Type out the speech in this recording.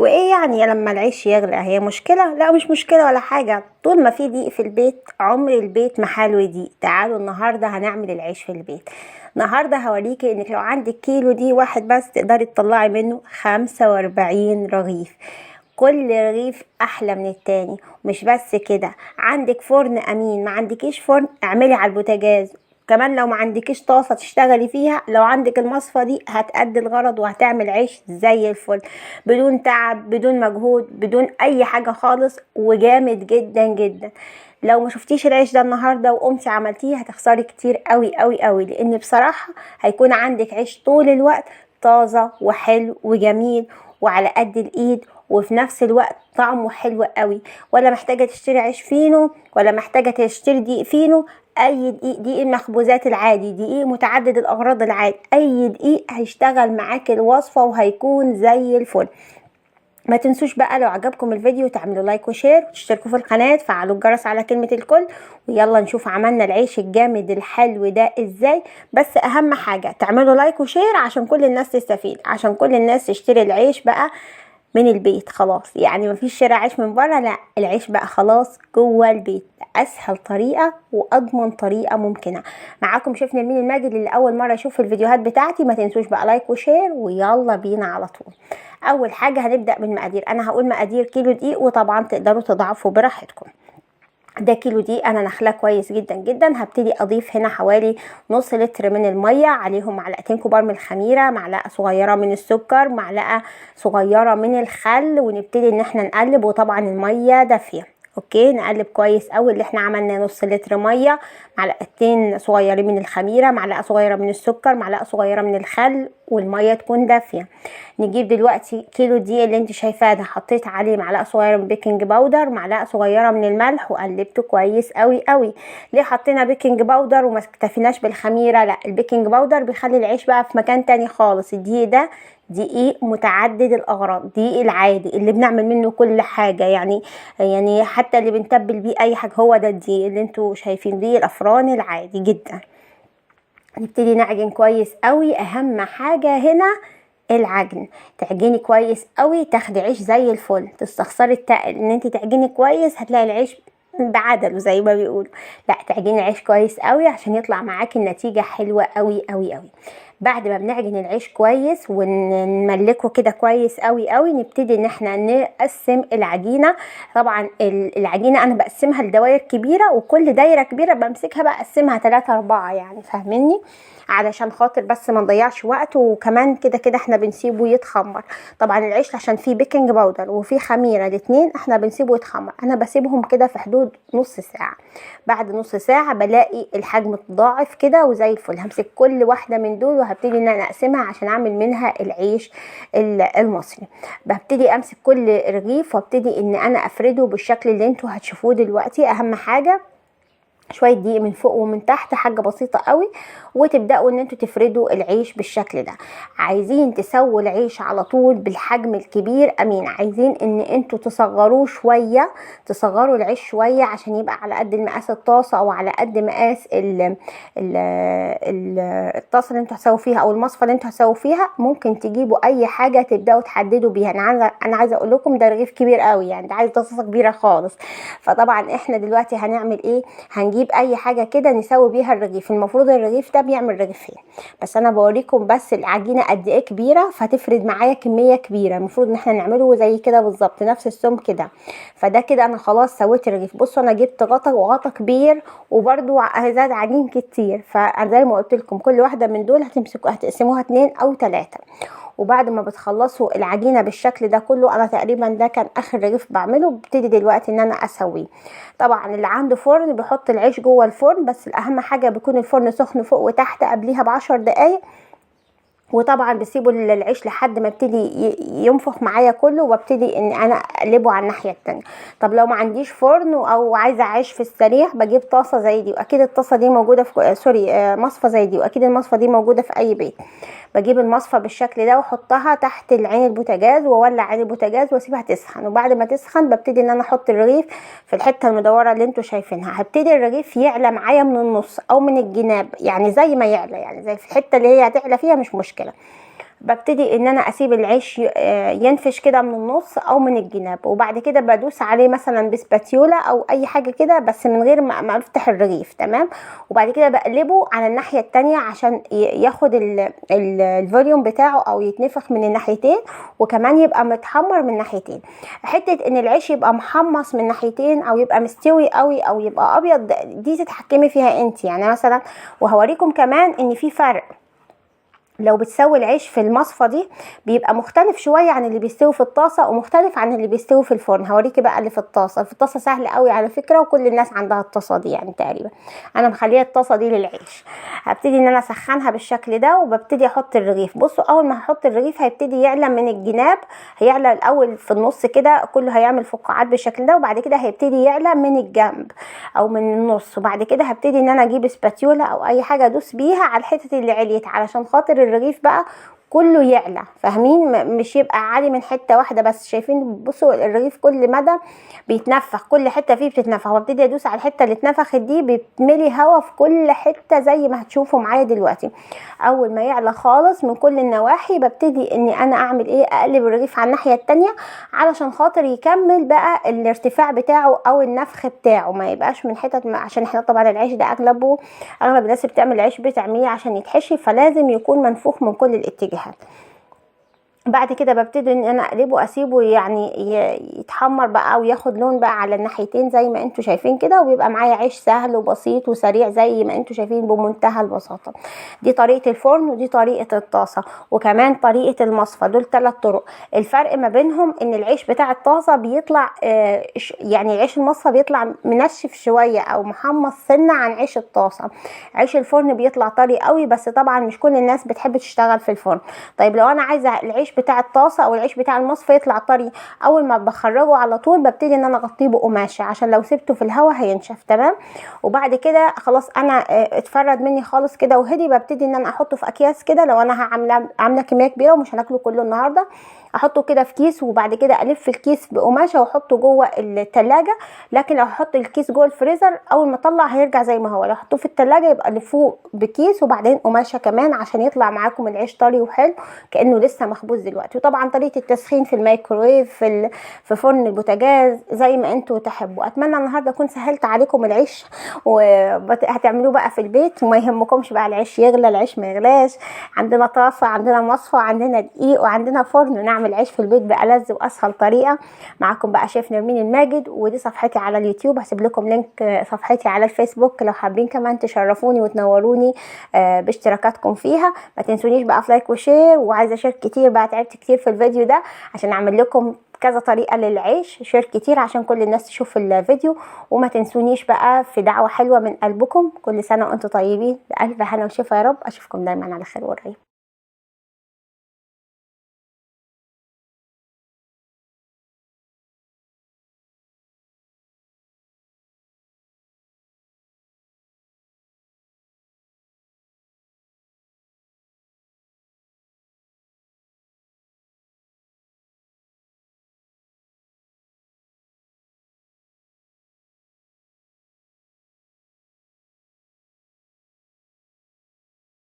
وايه يعني لما العيش يغلى؟ هي مشكلة؟ لا مش مشكلة ولا حاجة، طول ما في دقيق في البيت عمر البيت ما حاله يضيق. تعالوا النهاردة هنعمل العيش في البيت. النهاردة هوريكي انك لو عندك كيلو دقيق واحد بس تقدري تطلعي منه 45 رغيف، كل رغيف احلى من التاني. مش بس كده، عندك فرن امين، ما عندكيش فرن اعملي على البوتاجاز كمان، لو ما عندكيش طاسة تشتغلي فيها لو عندك المصفى دي هتأدي الغرض وهتعمل عيش زي الفل، بدون تعب بدون مجهود بدون اي حاجة خالص، وجامد جدا جدا. لو ما شفتيش العيش ده النهاردة وقمتي عملتيه هتخسري كتير قوي قوي قوي، لان بصراحة هيكون عندك عيش طول الوقت طازة وحلو وجميل وعلى قد الايد، وفي نفس الوقت طعمه حلو قوي. ولا محتاجة تشتري عيش فينو ولا محتاجة تشتري دقيق فينو، اي دقيق، دقيق المخبوزات العادي، دقيق متعدد الاغراض العادي، اي دقيق هيشتغل معاك الوصفة وهيكون زي الفل. ما تنسوش بقى لو عجبكم الفيديو تعملوا like و share وتشتركوا في القناة، تفعلوا الجرس على كلمة الكل، ويلا نشوف عملنا العيش الجامد الحلو ده ازاي. بس اهم حاجة تعملوا like و share عشان كل الناس تستفيد، عشان كل الناس تشتري العيش بقى من البيت خلاص، يعني مفيش شراء عيش من بره، لا العيش بقى خلاص جوه البيت، اسهل طريقه واضمن طريقه ممكنة. معاكم شيف نرمين الماجد، اللي اول مرة يشوف الفيديوهات بتاعتي ما تنسوش بقى like و share، ويلا بينا على طول. اول حاجة هنبدا بالمقادير، انا هقول مقادير كيلو دقيق وطبعا تقدروا تضاعفوا براحتكم. ده كيلو دقيق انا نخلاه كويس جدا جدا. هبتدي اضيف هنا حوالي نص لتر من المية، عليهم معلقتين كبار من الخميره، معلقه صغيرة من السكر، معلقه صغيرة من الخل، ونبتدي ان احنا نقلب، وطبعا المية دافيه. okay نقلب كويس قوي اللي احنا عملناه، نص لتر مية، معلقتين صغيرين من الخميره، معلقه صغيرة من السكر، معلقه صغيرة من الخل، والمية تكون دافيه. نجيب دلوقتي كيلو دقيق اللي انت شايفاه ده، حطيت عليه معلقه صغيرة من baking powder، معلقه صغيرة من الملح، وقلبته كويس قوي قوي. ليه حطينا baking powder وما اكتفيناش بالخميره؟ لا ال baking powder بيخلي العيش بقى في مكان تاني خالص. الدقيق ده دقيق متعدد الاغراض، دقيق العادي اللي بنعمل منه كل حاجة، يعني حتى اللي بنتبل بيه اي حاجة، هو ده الدقيق اللي انتوا شايفين بيه الافران العادي جدا. نبتدي نعجن كويس قوي، اهم حاجة هنا العجن، تعجني كويس قوي تاخدي عيش زي الفل. تستخسري ان انت تعجني كويس هتلاقي العيش بعدله زي ما بيقولوا، لا تعجني عيش كويس قوي عشان يطلع معاكي النتيجة حلوة قوي قوي قوي. بعد ما بنعجن العيش كويس ونملكه كده كويس قوي قوي، نبتدي ان احنا نقسم العجينة. طبعا العجينة انا بقسمها لدوائر كبيرة، وكل دايرة كبيرة بمسكها بقسمها 3 4، يعني فاهميني، علشان خاطر بس ما نضيعش وقت، وكمان كده كده احنا بنسيبه يتخمر. طبعا العيش عشان فيه baking powder وفيه خميره الاتنين احنا بنسيبه يتخمر، انا بسيبهم كده في حدود نص ساعة. بعد نص ساعة بلاقي الحجم اتضاعف كده وزي الفل. همسك كل واحدة من دول وهبتدي ان انا اقسمها عشان اعمل منها العيش المصري. ببتدي امسك كل رغيف وابتدي ان انا افرده بالشكل اللي انتوا هتشوفوه دلوقتي. اهم حاجة شوية دقيق من فوق ومن تحت، حاجة بسيطة قوي، وتبداوا ان انتوا تفردوا العيش بالشكل ده. عايزين تسووا العيش على طول بالحجم الكبير امين، عايزين ان انتوا تصغروه شوية، تصغروا العيش شوية عشان يبقى على قد المقاس الطاسه او على قد مقاس ال ال ال الطاسه اللي انتوا هتسووا فيها او المصفى اللي انتوا هتسووا فيها. ممكن تجيبوا اي حاجة تبداوا تحددوا بيها. انا عايزه اقول لكم ده رغيف كبير قوي، يعني ده عايز طاسه كبيرة خالص. فطبعا احنا دلوقتي هنعمل ايه؟ هنجيب اي حاجة كده نسوي بيها الرغيف. المفروض الرغيف ده بيعمل رغيفين، بس انا بوريكم بس العجينة قد ايه كبيرة فتفرد معايا كمية كبيرة. المفروض ان احنا نعمله زي كده بالظبط نفس السمك كده. فده كده انا خلاص سويت الرغيف. بصوا انا جبت غطا وغطا كبير وبرده زاد عجين كتير، فزي ما قلت لكم كل واحدة من دول هتقسموها 2 او 3. وبعد ما بتخلصوا العجينة بالشكل ده كله، انا تقريبا ده كان اخر رغيف بعمله، ببتدي دلوقتي ان انا اسويه. طبعا اللي عنده فرن بيحط العيش جوه الفرن، بس الاهم حاجة بيكون الفرن سخن فوق وتحت قبليها ب10 دقايق. وطبعا بسيبه العيش لحد ما ابتدي ينفخ معايا كله، وابتدي ان انا اقلبه على الناحية التانية. طب لو ما عنديش فرن او عايزه عيش في السريع، بجيب طاسه زي دي، واكيد الطاسه دي موجودة في sorry مصفى زي دي، واكيد المصفى دي موجودة في اي بيت. بجيب المصفى بالشكل ده واحطها تحت العين البوتاجاز، واولع عين البوتاجاز واسيبها تسخن. وبعد ما تسخن ببتدي ان انا احط الرغيف في الحتة المدوره اللي انتوا شايفينها. هبتدي الرغيف يعلى معايا من النص او من الجناب، يعني زي ما يعلى، يعني زي في الحتة اللي هي هتعلى فيها مش مشكلة. ببتدي ان انا اسيب العيش ينفش كده من النص او من الجناب، وبعد كده بدوس عليه مثلا بسباتيولا او اي حاجة كده، بس من غير ما افتح الرغيف، تمام. وبعد كده بقلبه على الناحية التانية عشان ياخد ال volume بتاعه او يتنفخ من الناحيتين، وكمان يبقى متحمر من ناحيتين. حتة ان العيش يبقى محمص من ناحيتين او يبقى مستوي قوي او يبقى ابيض، دي تتحكمي فيها انت. يعني مثلا وهوريكم كمان ان في فرق، لو بتسوي العيش في المصفى دي بيبقى مختلف شوية عن اللي بيستوي في الطاسه، ومختلف عن اللي بيستوي في الفرن. هوريكي بقى اللي في الطاسه. في الطاسه سهل قوي على فكرة، وكل الناس عندها الطاسه دي يعني تقريبا. انا مخليه الطاسه دي للعيش. هبتدي ان انا اسخنها بالشكل ده، وببتدي احط الرغيف. بصوا اول ما هحط الرغيف هيبتدي يعلى من الجناب، هيعلى الاول في النص كده كله هيعمل فقاعات بالشكل ده، وبعد كده هيبتدي يعلى من الجنب او من النص. وبعد كده هبتدي ان انا اجيب سباتيولا او اي حاجة ادوس بيها على الحتة اللي عليت علشان خاطر الرغيف بقى كله يعلى، فاهمين؟ مش يبقى عالي من حتة واحدة بس. شايفين؟ بصوا الرغيف كل مدى بيتنفخ، كل حتة فيه بتتنفخ، وابتدي ادوس على الحتة اللي اتنفخت دي، بيتملي هوا في كل حتة زي ما هتشوفوا معايا دلوقتي. اول ما يعلى خالص من كل النواحي ببتدي اني انا اعمل ايه؟ اقلب الرغيف على الناحية التانية علشان خاطر يكمل بقى الارتفاع بتاعه او النفخ بتاعه، ما يبقاش من حتت، عشان احنا طبعا العيش ده اغلب الناس بتعمل عيش بتعمليه عشان يتحشي، فلازم يكون منفوخ من كل الاتجاهات. بعد كده ببتدي ان انا اقلبه، اسيبه يعني يتحمر بقى وياخد لون بقى على الناحيتين زي ما انتوا شايفين كده، وبيبقى معايا عيش سهل وبسيط وسريع زي ما انتوا شايفين بمنتهى البساطة. دي طريقه الفرن، ودي طريقه الطاسه، وكمان طريقه المصفى. دول 3 طرق. الفرق ما بينهم ان العيش بتاع الطاسه بيطلع يعني عيش المصفى بيطلع منشف شوية او محمص سنة عن عيش الطاسه. عيش الفرن بيطلع طري قوي، بس طبعا مش كل الناس بتحب تشتغل في الفرن. طيب لو انا عايزه العيش بتاع الطاسه او العيش بتاع المصفى يطلع طري، اول ما بخرجه على طول ببتدي ان انا اغطيه بقماشه عشان لو سبته في الهواء هينشف، تمام. وبعد كده خلاص انا اتفرد مني خالص كده وهدي، ببتدي ان انا احطه في اكياس كده. لو انا عامله كمية كبيرة ومش هناكله كله النهارده، احطه كده في كيس، وبعد كده الف الكيس بقماشه واحطه جوه التلاجة. لكن لو هحط الكيس جوه الفريزر اول ما اطلع هيرجع زي ما هو. لو حطوه في التلاجة يبقى لفوه بكيس وبعدين قماشة كمان عشان يطلع معاكم العيش طري وحلو كانه لسه مخبوز دلوقتي. وطبعا طريقه التسخين في الميكروويف، في فرن البوتاجاز، زي ما انتوا تحبوا. اتمنى النهارده اكون سهلت عليكم العيش وهتعملوه بقى في البيت، وما يهمكمش بقى العيش يغلى العيش ما يغلاش. عندنا طاسه، عندنا مصفى، عندنا دقيق، وعندنا فرن، نعمل العيش في البيت بألذ واسهل طريقه. معاكم بقى شيف نرمين الماجد، ودي صفحتي على اليوتيوب، هسيب لكم link صفحتي على الفيسبوك لو حابين كمان تشرفوني وتنوروني باشتراكاتكم فيها. ما تنسونيش بقى في like و share، وعايزه share كتير بقى، تعبت كتير في الفيديو ده عشان اعمل لكم كذا طريقه للعيش، share كتير عشان كل الناس تشوف الفيديو. وما تنسونيش بقى في دعوه حلوة من قلبكم، كل سنة وانتم طيبين، بألف هنا وشفا يا رب. اشوفكم دايما على خير وقريب.